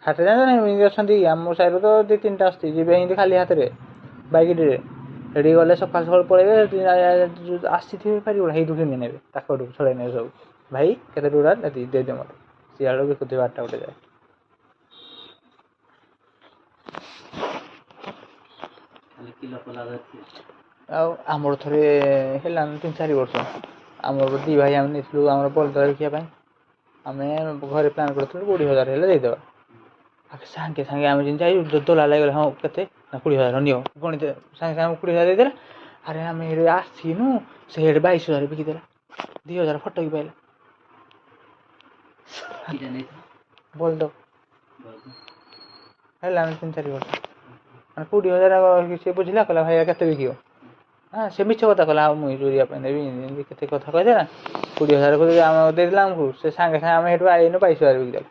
ହାଟରେ ଜାଣିଛ ନା ଏମିତି ଅଛନ୍ତି, ଆମ ସାହିରେ ତ ଦୁଇ ତିନିଟା ଆସୁଛି, ଯିବେ ଏମିତି ଖାଲି ହାତରେ ବାଇକରେ। ସେଠିକି ଗଲେ ସକାଳୁ ସକାଳୁ ପଳେଇବେ, ଆସିଥିବେ ବେପାରୀ ଗୁଡ଼ା ହେଇଠୁ କିଣି ନେବେ, ତାଙ୍କଠୁ ଛଡ଼େଇ ନେବେ ସବୁ। ଭାଇ କେତେ ଟଙ୍କା ଏତିକି ଦେଇଦିଅ ମୋତେ, ସିଆଡ଼ୁ ବିକୁଥିବେ 8ଟା 1 ଯାଏ। ଖାଲି କିଲୋ ପଲା ଧରିଥିବେ। ଆଉ ଆମର ଥରେ ହେଲାଣି 3-4 ବର୍ଷ, ଆମର ଦୁଇ ଭାଇ ଆମେ ନେଇଥିଲୁ ଆମର ବଳଦ ବିକିବା ପାଇଁ। ଆମେ ଘରେ ପ୍ଲାନ୍ କରିଥିଲୁ 20,000 ହେଲେ ଦେଇଦେବା। ସାଙ୍ଗେ ସାଙ୍ଗେ ଆମେ ଯେମିତି ଯାଇ ଦଲାଲ ଲାଗିଗଲା, ହଁ କେତେ ନା 20,000 ନିଅ, ଗଣିତ ସାଙ୍ଗେ ସାଙ୍ଗେ 20,000 ଦେଇଦେଲା। ଆରେ ଆମେ ଏଠି ଆସିନୁ, ସେ ଏଠି 22,000 ବିକିଦେଲା, 2,000 ଫଟକି ପାଇଲା। କିଟା ନେଇଥିଲ? ବଳଦ। ବଳଦ। ହେଲାଣି 3-4 ବର୍ଷ। ମାନେ 20,000 ସେ ବୁଝିଲା, କହିଲା ଭାଇ କେତେ ବିକିବ? ହଁ ସେ ମିଛ କଥା କହିଲା, ଆଉ ମୁଇଁ ଚୋରିବା ପାଇଁ ଦେବି ଏମିତି କେତେ କଥା କହିଦେଲା। 20,000 ଆମ ଦେଇଦେଲା ଆମକୁ, ସେ ସାଙ୍ଗେ ସାଙ୍ଗେ ଆମେ ସେଠୁ ଆଇନୁ 22,000 ବିକିଦେଲୁ।